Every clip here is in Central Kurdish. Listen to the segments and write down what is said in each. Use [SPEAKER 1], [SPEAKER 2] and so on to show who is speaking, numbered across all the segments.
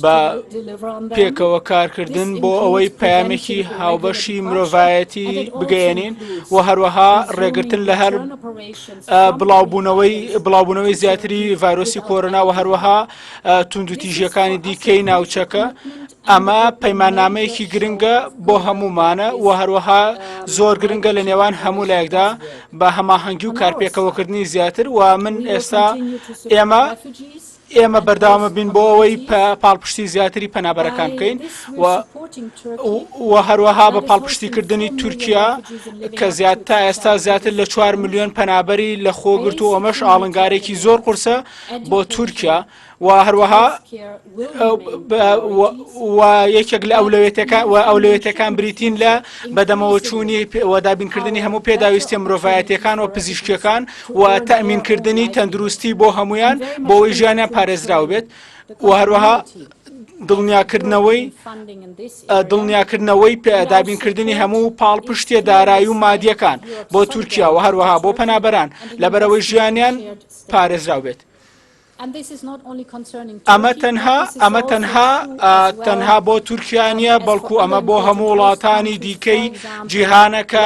[SPEAKER 1] بە پێکەوە کارکردن بۆ ئەوەی پەیامێکی هاوبەشی مرۆڤایەتی بگەیەنین و هەروەها ڕێگرتن لە هەر بڵاوبوونەوەی بڵاوبوونەوەی زیاتری ڤایرۆسی کۆرۆنا و هەروەها توندوتیژیەکانی دیکەی ناوچەکە ئەمە پەیماننامەیەکی گرنگە بۆ هەمومانە و هەروەها زۆر گرنگە لە نێوان هەموو لایەکدا بە هەماهەنگی و کارپێکەوەکردنی زیاتر و من ئێستا ئێمە ئێمە بەردەوامە بین بۆ ئەوەی پاڵپشتی زیاتری پەنابەرەکان بکەین و و هەروەها بە پاڵپشتیکردنی تورکیا کە زیاد تا ئێستا زیاتر لە 4 میلیۆن پەنابەری لە خۆگرت و ئەمەش ئاڵنگارێکی زۆر قورسە بۆ تورکیا و هەروەها و یەکێک لە ئەولەوێتەکان و ئەولەوێتەکان بریتین لە بەدەمەوەچوونی و دابینکردنی هەموو پێداویستیە مرۆڤایەتیەکان و پزیشکیەکان و تەمینکردنی تەندروستی بۆ هەمویان بۆ ئەوەی ژیانیان پارێزراو بێت و هەروەها دڵنیاکردنەوەی دڵنیاکردنەوەی دابینکردنی هەموو پاڵپشتیە دارایی و مادیەکان بۆ تورکیا و هەروەها بۆ پەنابەران لەبەرەوەی ژیانیان پارێزراو بێت. ئەمە تەنها ئەمە تەنها تەنها بۆ تورکیا نییە بەڵکو ئەمە بۆ هەموو وڵاتانی دیکەی جیهانە کە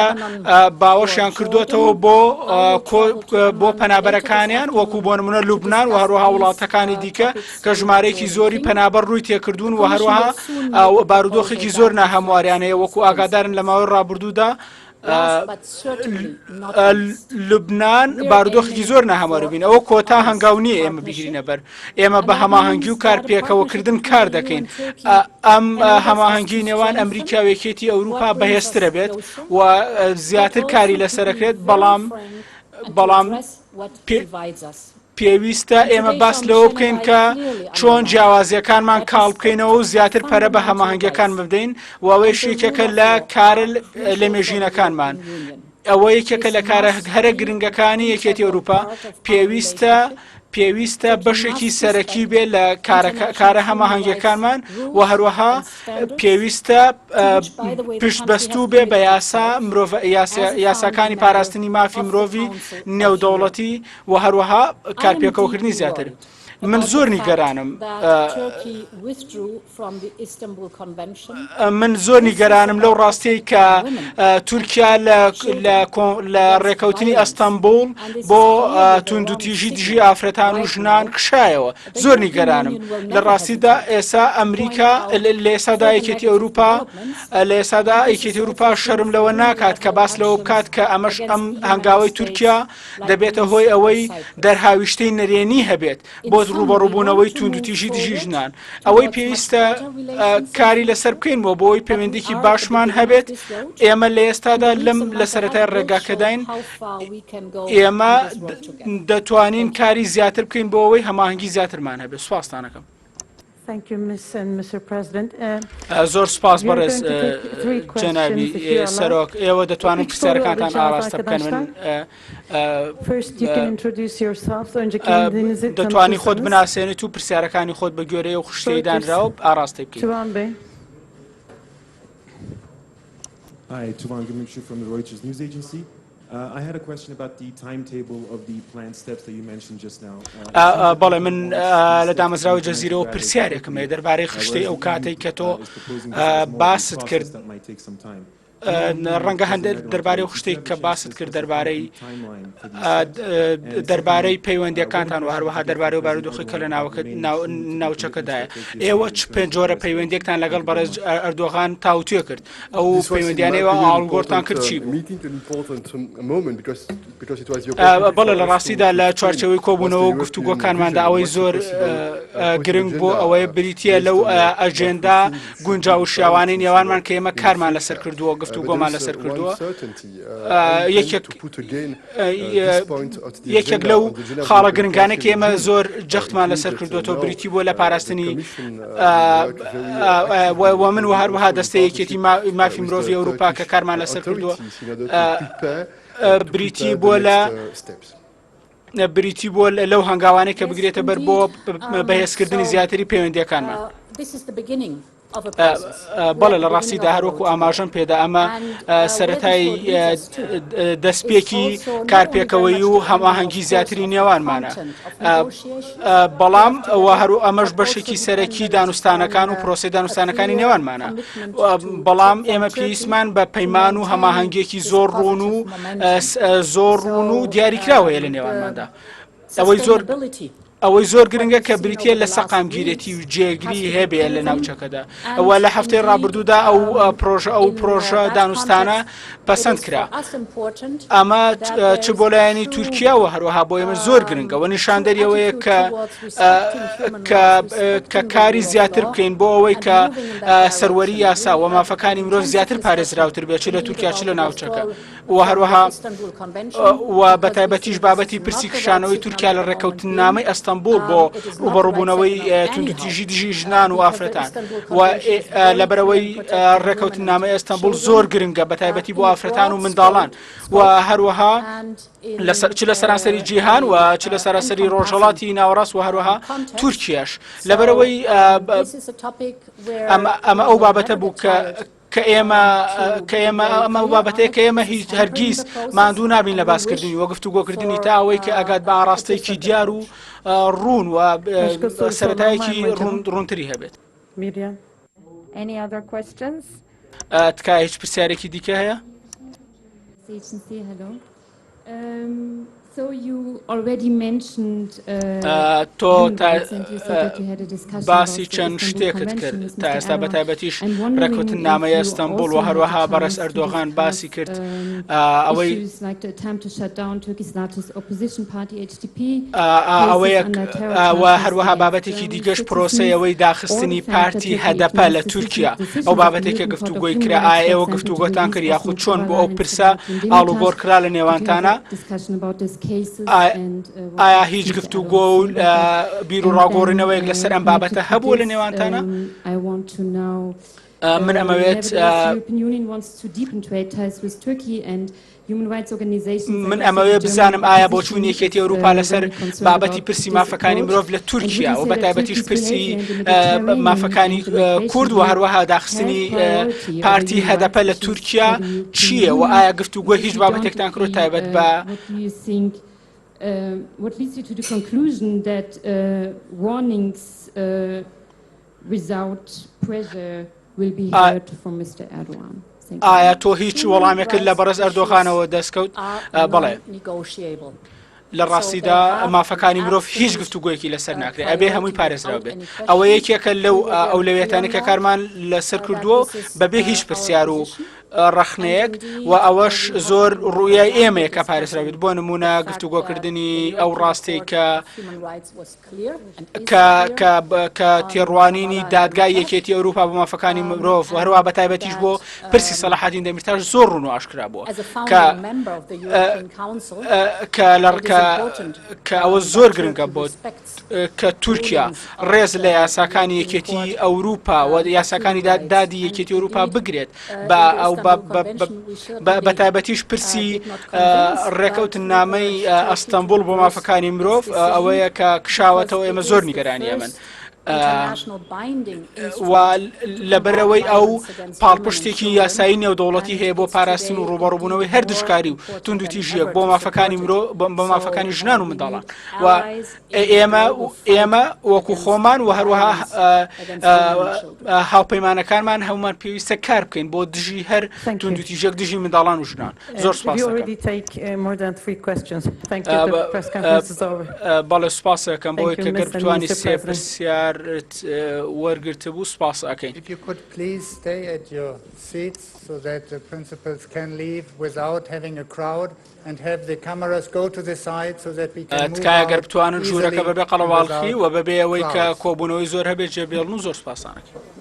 [SPEAKER 1] باوەشیان کردوێتەوە بۆ بۆ پەنابەرەکانیان وەکو بۆ نمونە لوبناان و هەروەها وڵاتەکانی دیکە کە ژمارەیەکی زۆری پەنابەر ڕووی تێکردوون و هەروەها بارودۆخێکی زۆر ناهەمواریان هەیە وەکو ئاگادارن لە ماوەی ڕابردوودا لوبناان بارودۆخێکی زۆر ناهەمواربین ئەوە کۆتا هەنگاو نییە ئێمە بگرینە بەر ئێمە بە هەماهەنگی و کار پێکەوەکردن کار دەکەین ئەم هەماهەنگی نێوان ئەمریکا و یەکێتی ئەوروپا بەهێزترە بێت و زیاتر کاری لەسەرەکرێت بەڵام بەڵام پێویستە ئێمە باس لەوە بکەین کە چۆن جیاوازیەکانمان کاڵ بکەینەوە و زیاتر پەرە بە هەماهەنگیەکان بدەین و ئەوەیش یەکێکە لە کارە لەمێژینەکانمان. ئەوە یەکێکە لە کارە هەرە گرنگەکانی یەکێتی ئەوروپا پێویستە پێویستە بەشێکی سەرەکی بێ لە کارە هەماهەنگیەکانمان و هەروەها پێویستە پشت بەستوو بێ بە یاسا مرۆڤ یاساکانی پاراستنی مافی مرۆڤی نێودەوڵەتی و هەروەها کارپێکەوەکردنی زیاتر. من زۆر نیگەرانم من زۆر نیگەرانم لەو ڕاستیەی کە تورکیا لە ڕێکەوتنی ئەستەمبول بۆ توندوتیژی دژی ئافرەتان و ژنان کشایەوە زۆر نیگەرانم لە ڕاستیدا ئێسا ئەمریکا لە ئێسادا یەکێتی ئەوروپا لە ئێسادا یەکێتی ئەوروپا شەرم لەوە ناکات کە باس لەوە بکات کە ئەمەش ئەم هەنگاوی تورکیا دەبێتە هۆی ئەوەی دەرهاویشتەی نەرێنی هەبێت بۆ ڕووبەڕووبوونەوەی توندوتیژی دژی ژنان. ئەوەی پێویستە کاری لەسەر بکەین بۆ بۆی پەیوەندیکی باشمان هەبێت ئێمە لە ئێستادا لەم لە سەرەتای ڕێگاکەداین ئێمە دەتوانین کاری زیاتر بکەین بۆ ئەوەی هەماهەنگی زیاترمان هەبێت سوپاستانەکەم. زۆر سپاس بەڕێز جەنابی سەرۆک ئێوە دەتوانن پرسیارەکانتان ئاراستە بکەن من دەتوانی خۆت بناسێنیت و پرسیارەکانی خۆت بە گوێرەی و خشتەی دانراوە ئاراستەی بکەیت.
[SPEAKER 2] Hi, Tuvan Gümüşçü from the Reuters news agency. Uh, I had a question about the timetable of the planned steps that you mentioned just now.
[SPEAKER 1] Uh, بەڵێ من لە دامەزراوەی جەزیرەوە پرسیارێکم هەیە دەربارەی خشتەی ئەو کاتەی کە تۆ باست کرد ڕەنگە هەندێک دەربارەی و خشتێک کە باست کرد دەربارەی دەربارەی پەیوەندیەکانتان و هەروەها دەربارەی و بارودۆخی کە لە ناوەکە ناوچەکەدایە ئێوە چ پێنج جۆرە پەیوەندیەکتان لەگەڵ بەڕێز ئەردۆغان تاوتوێ کرد ئەو پەیوەندیانەی ئاڵگۆرتان کرد چی بوو؟ بەڵێ لە ڕاستیدا لە چوارچەوەی کۆبوونەوە و گفتوگۆکانماندا ئەوەی زۆر گرنگ بۆ ئەوەیە بریتە لەو ئەجێندا گونجاو و شیاوانەی نێوانمان کە ئێمە کارمان لەسەر کردووە گفتوگۆمان لەسەر کردووە یەکێک یەکێک لەو خاڵە گرنگانە کە ئێمە زۆر جەختمان لەسەر کردوەوە بریتی بووە لە پاراستنی و من و هەروەها دەستەی یەکێتی مافی مرۆڤی ئەوروپا کە کارمان لەسەر کردووە بریتی بووە لە بریتی بووە لەو هەنگاوانەی کە بگرێتە بەر بۆ بەهێزکردنی زیاتری پەیوەندیەکانمان. بەڵێ لە ڕاستیدا هەروەکو ئاماژەم پێدا ئەمە سەتای دەستپێکی کارپێکەوەی و هەماهەنگی زیاتری نێوانمانە بەڵام و هەرو ئەمەش بەشێکی سەرەکی دانوستانەکان و پرۆسی دانوستانەکانی نێوانمانە بەڵام ئێمە پێویستمان بە پەیمان و هەماهەنگێکی زۆر ڕوون و زۆر ڕوون و دیاریکراوەیە لە نێوانماندا ئەوەی زۆر ئەوەی زۆر گرنگە کە بریتە لە سەقامگیرێتی و جێگری هەبێ لە ناوچەکەدا ئەوە لە هەفتەی ڕابردوودا ئەو پرۆژە ئەو پرۆژە دانوستانە پەسەند کرا ئەمە چ بۆ لایەنی تورکیاوە هەروەها بۆ ئێمە زۆر گرنگەوە نیشاندەری ئەوەیە کە کە کاری زیاتر بکەین بۆ ئەوەی کە سەروەری یاسا و مافەکانی مرۆڤ زیاتر پارێزراوتر بێت چ لە تورکیا چ لە ناوچەکە و هەروەها و بە تایبەتیش بابەتی پرسی کشانەوەی تورکیا لە ڕێککەوتننامەی ئەستەنبوڵ بۆ ڕوبەڕوبوونەوەی توندوتیژی دژی ژنان و ئافرەتان و لەبەرەوەی ڕێککەوتننامەی ئەستەنبوڵ زۆر گرنگە بە تایبەتی بۆ ئافرەتان و منداڵان و هەروەها لەسەر چ لە سەرانسەری جیهان و چ لە سەراسەری ڕۆژهەڵاتی ناوەڕاست و هەروەها تورکیاش لەبەرەوەی ئەمە ئەو بابەتە بوو کە کە ئێمە کە ئێمە ئەمە ئەو بابەتەیە کە ئێمە هیچ هەرگیز ماندوو نابین لە باسکردنی و گفتوگۆکردنی تا ئەوەی کە ئەگات بە ئاراستەیەکی دیار و ڕوون و سەرەتایەکی ڕوونتری هەبێت.
[SPEAKER 3] میریام.
[SPEAKER 4] Any other questions?
[SPEAKER 1] تکایە هیچ پرسیارێکی دیکە هەیە؟
[SPEAKER 5] Agency, hello. Uh,
[SPEAKER 1] تۆ باسی چەند شتێکت کرد تا ئێستا بە تایبەتیش ڕێکوتنامەی ئەستەمبول و هەروەها بەڕێز ئەردۆغان باسی کرد um, ئەوەی ئەوەیە و هەروەها بابەتێکی دیگەش پرۆسەی ئەوەی داخستنی پارتی هەدەپە لە تورکیا ئەو بابەتێکە گفتوگۆی کرا ئایا ئێوە گفتوگۆتان کرد یاخود چۆن بۆ ئەو پرسە ئاڵوگۆڕ کرا لە نێوانتانە ئایا هیچ گفتوگۆ و بیر و ڕاگۆڕینەوەیەک لەسەر ئەم بابەتە هەبووە لە نێوانتانە؟ من ئەمەوێت من ئەمەوێ بزانم ئایا بۆچوونی یەکێتی ئەوروپا لەسەر بابەتی پرسی مافەکانی مرۆڤ لە تورکیا و بەتایبەتیش پرسی مافەکانی کورد و هەروەها داخستنی پارتی هەدەپە لە تورکیا چییە و ئایا گفتوگۆ هیچ بابەتێکتان کرد تایبەت بە
[SPEAKER 5] What leads you to the conclusion that warnings
[SPEAKER 1] ئایا تۆ هیچ وەڵامێکت لە بەڕێز ئەردۆغانەوە دەستکەوت؟ بەڵێ. لە ڕاستیدا مافەکانی مرۆڤ هیچ گفتوگۆیەکی لەسەر ناکرێت ئەبێ هەمووی پارێزراو بێت ئەوە یەکێکە لەو ئەولەویەتانی کە کارمان لەسەر کردووە بەبێ هیچ پرسیار و ڕەخنەیەک و ئەوەش زۆر ڕوویای ئێمەیە کە پارێزراوێت بۆ نمونە گفتوگۆکردنی ئەو ڕاستەی کە کە کە کە تێڕوانینی دادگای یەکێتی ئەوروپا بۆ مافەکانی مرۆڤ و هەروە بە تایبەتیش بۆ پرسی سەلاحەدین دەمیرتاش زۆر ڕوون و ئاشکرا بووە کە کە لە کە کە ئەوە زۆر گرنگە بۆ کە تورکیا ڕێز لە یاساکانی یەکێتی ئەوروپا و یاساکانی دادی یەکێتی ئەوروپا بگرێت بە ئەو بە تایبەتیش پرسی ڕێکەوتنامەی ئەستەمبول بۆ مافەکانی مرۆڤ ئەوەیە کە کشاوەتەوە ئێمە زۆر نیگەرانی ئەمن. و لەبەرەوەی ئەو پاڵپشتێکی یاسایی نێودەوڵەتی هەیە بۆ پاراستن و ڕوبەڕوبوونەوەی هەر دژکاری و توندوتیژیەک بۆ مافەکانی مرۆ بە مافەکانی ژنان و منداڵان و ئێمە ئێمە وەکو خۆمان و هەروەها هاوپەیمانەکانمان هەمومان پێویستە کار بکەین بۆ دژی هەر توندوتیژێک دژی منداڵان و ژنان زۆر سپاس بەڵێ سپاسەکەم بۆی کە گەر بتوانی سێ پرسیارت وەرگرتبوو سپاس ئەەکەین.
[SPEAKER 6] So that the principals can leave without having a crowd.
[SPEAKER 1] تکایە گەر بتوانن ژوورەکە بەبێ قەڵەواڵخی و بەبێ ئەوەی کە کۆبوونەوەی زۆر هەبێت جێبێڵن و زۆر سوپاستان ئەکەین.